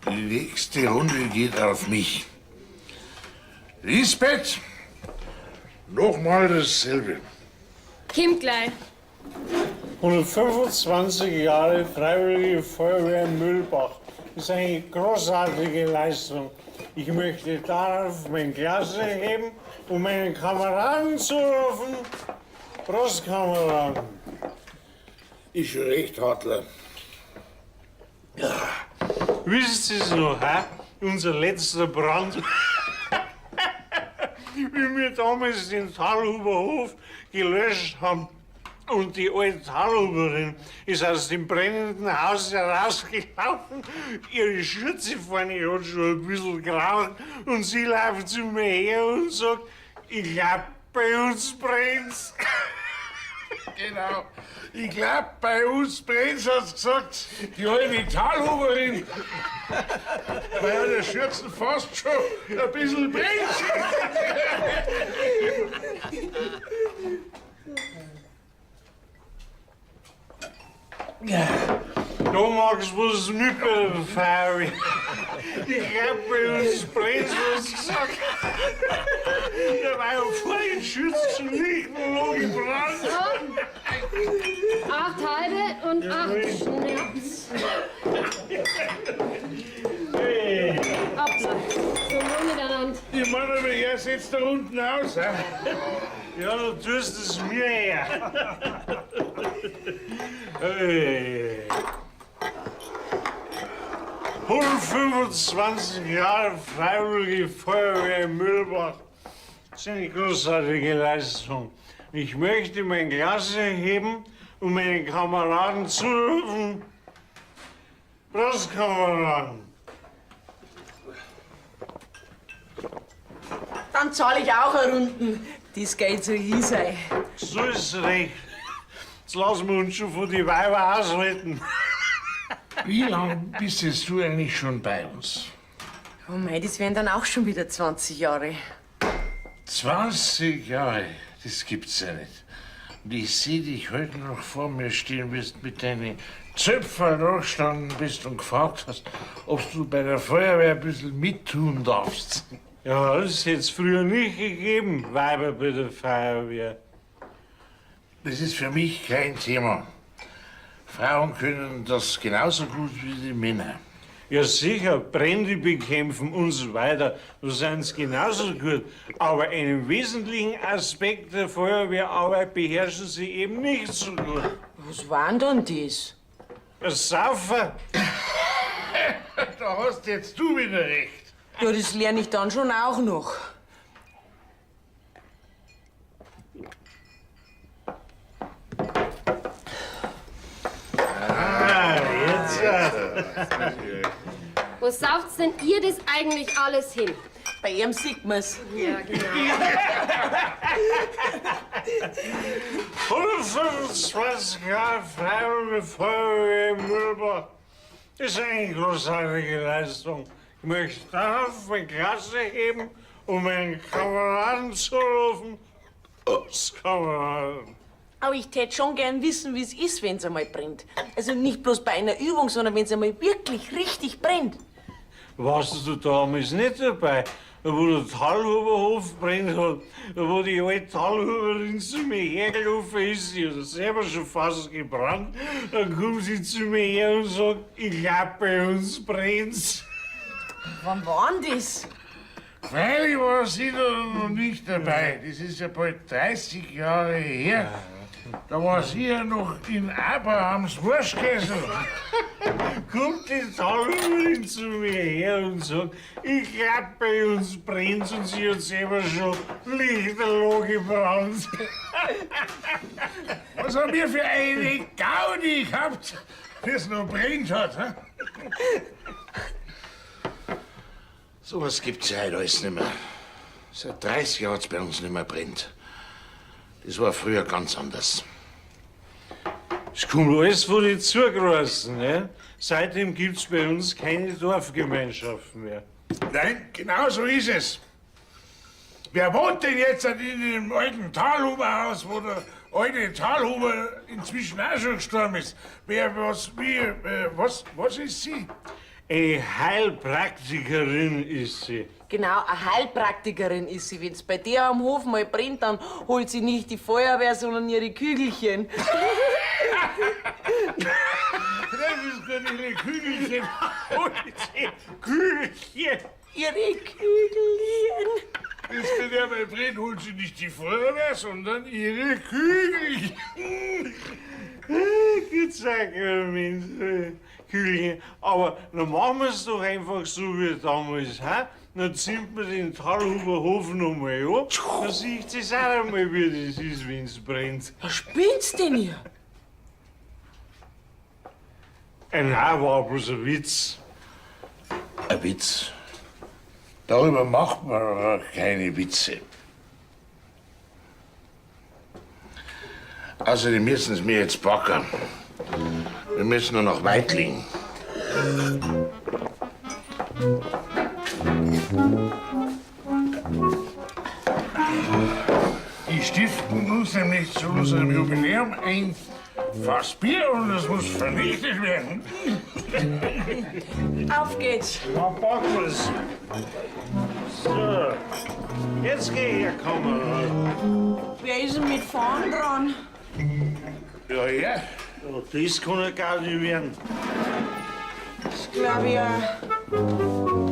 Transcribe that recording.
Die nächste Runde geht auf mich. Lisbeth, nochmal dasselbe. Kimmt gleich. 125 Jahre Freiwillige Feuerwehr Mühlbach. Das ist eine großartige Leistung. Ich möchte darauf mein Glas erheben und meinen Kameraden zurufen. Prost, Kameraden. Ist schon recht, Hartler. Wisst ihr es noch, hä? Unser letzter Brand. Wie wir damals den Thalhuberhof gelöscht haben. Und die alte Thalhuberin ist aus dem brennenden Haus herausgelaufen. Ihre Schürze vorne hat schon ein bisschen geraucht. Und sie läuft zu mir her und sagt, ich glaub, bei uns brennt's. Genau. Ich glaub, bei uns brennt's, hat's gesagt. Die alte Talhuberin. Bei einer Schürzen fast schon ein bisschen brennt. Da magst du was mit bei der Feuerwehr. Ich glaub, bei uns brennt's, was gesagt. Da war ja vor den Schürzen lichterloh gebrannt. So. Acht halbe und acht Schnaps. Hoppla. Zum Wohl miteinander. Ich meine, aber er setzt da unten aus. Hä? Ja, du tust es mir her. Hey. 125 Jahre Freiwillige Feuerwehr in Mühlbach. Das ist eine großartige Leistung. Ich möchte mein Glas erheben und meinen Kameraden zurufen. Prost, Kameraden! Dann zahle ich auch eine Runden. Das Geld soll ich sein. So ist es recht. Jetzt lassen wir uns schon von die Weiber aushalten. Wie lange bist jetzt du eigentlich schon bei uns? Oh mei, das wären dann auch schon wieder 20 Jahre. 20 Jahre, das gibt's ja nicht. Und ich sehe dich heute noch vor mir stehen, wie du mit deinen Zöpferl da gestanden bist und gefragt hast, ob du bei der Feuerwehr ein bisschen mittun darfst. Ja, das hätte es früher nicht gegeben, Weiber bei der Feuerwehr. Das ist für mich kein Thema. Frauen können das genauso gut wie die Männer. Ja, sicher, Brände bekämpfen und so weiter, da sind sie genauso gut. Aber einen wesentlichen Aspekt der Feuerwehrarbeit beherrschen sie eben nicht so gut. Was war denn das? Das Saufen. Da hast jetzt du wieder recht. Ja, das lerne ich dann schon auch noch. Ah, jetzt. Wo sauft's denn ihr das eigentlich alles hin? Bei ihm sieht man's. Ja, genau. 125 Jahre Freiwillige Feuerwehr in Mühlbach. Das ist eine großartige Leistung. Ich möchte darauf mein Glas erheben und meinen Kameraden zurufen. Ups, Kameraden. Aber ich tät schon gern wissen, wie's ist, wenn's einmal brennt. Also nicht bloß bei einer Übung, sondern wenn's einmal wirklich richtig brennt. Warst du damals nicht dabei, wo der Thalhuberhof brennt hat, wo die alte Thalhuberin zu mir hergelaufen ist, die hat selber schon fast gebrannt, dann kommt sie zu mir her und sagt, ich glaub, bei uns brennt's. Wann war denn das? Freilich war sie da noch nicht dabei. Das ist ja bald 30 Jahre her. Da war sie ja noch in Abrahams Wurstkessel. Kommt die Thalhuberin zu mir her und sagt, ich glaub, bei uns brennt's und sie hat selber schon lichterloh gebrannt. Was haben wir für eine Gaudi gehabt, das noch brennt hat? Hä? Sowas gibt's ja heute alles nicht mehr. Seit 30 Jahren hat's bei uns nicht mehr brennt. Das war früher ganz anders. Es kommt alles von den Zugroßen, ne? Seitdem gibt's bei uns keine Dorfgemeinschaften mehr. Nein, genau so ist es. Wer wohnt denn jetzt in dem alten Thalhuberhaus, wo der alte Talhuber inzwischen auch schon gestorben ist. Wer, was, wie, was ist sie? Eine Heilpraktikerin ist sie. Genau, eine Heilpraktikerin ist sie. Wenn's bei der am Hof mal brennt, dann holt sie nicht die Feuerwehr, sondern ihre Kügelchen. Das ist gar nicht ihre Kügelchen. Holt sie Kügelchen. Ihre Kügelchen. Ist denn der bei brennt, holt sie nicht die Feuerwehr, sondern ihre Kügelchen. Gut Sakrament, Kügelchen. Aber dann machen wir's doch einfach so wie damals, hä? Dann zünden wir den Talhuber Hof noch mal an. Dann sieht sie's auch einmal, wie das ist, wenn's brennt. Was spinnst denn ihr? Nein, war bloß ein Witz. Ein Witz. Darüber macht man aber keine Witze. Außerdem müssen sie mir jetzt packen. Wir müssen nur noch Weidling. Die stiften uns nämlich zu unserem Jubiläum ein Fass Bier und es muss vernichtet werden. Auf geht's. Dann packen wir's. So, jetzt geh her, Kamerad. Wer ist denn mit vorn dran? Ja, ja. Ja, das kann ja gar nicht werden. Das glaub ich auch.